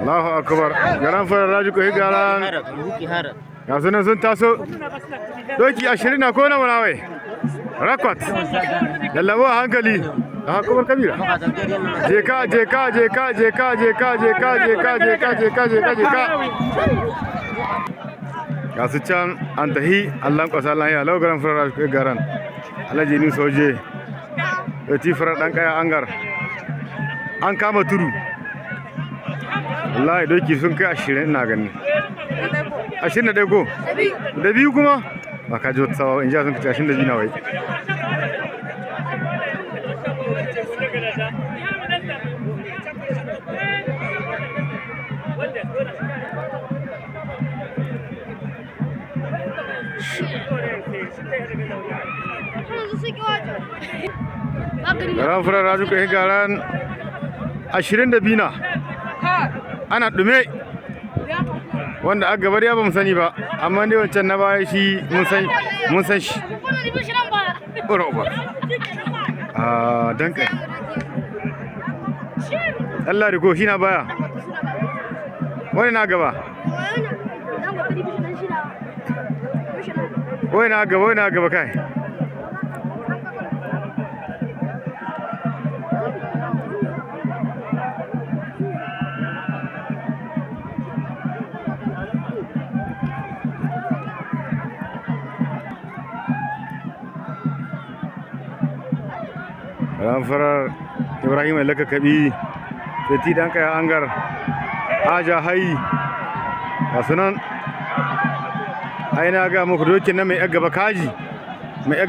Allahu akbar. Garan fara raju ko garan. Ga sunan sun taso. Doki 20 na ko nawa nawai. Rakwat. Lallabo a hankali. Allahu akbar kabira. Je ka, je ka, je ka, je ka, je ka, je ka, je ka, je ka, je ka, je ka, je ka. Ga su can an tahi Allah kwasa lahiya lau garan fara raju ko garan. Alhaji ni soje. Ti fara dan kaya angar. An kama tudu. Wallahi doki sun kai 20 ina gani. 21 ko? Da biyu kuma? Ba ka ji wata sawa in ji sun kai 22 na wai. Garan furar raju kai garan 22 na. Ana ɗume. Wanda aka gaba ya ba mu sani ba, amma dai wancan na baya shi mun san shi. Ɓura uba. Ah, dan kai. Allah riko shi na baya. Wani na gaba. Wani na gaba, wani na gaba kai. Ran farar Ibrahim Alaka Kabi, sai dan kaya angar aja hai ga sunan. Ai na ga muku dokin na mai gaba kaji mai.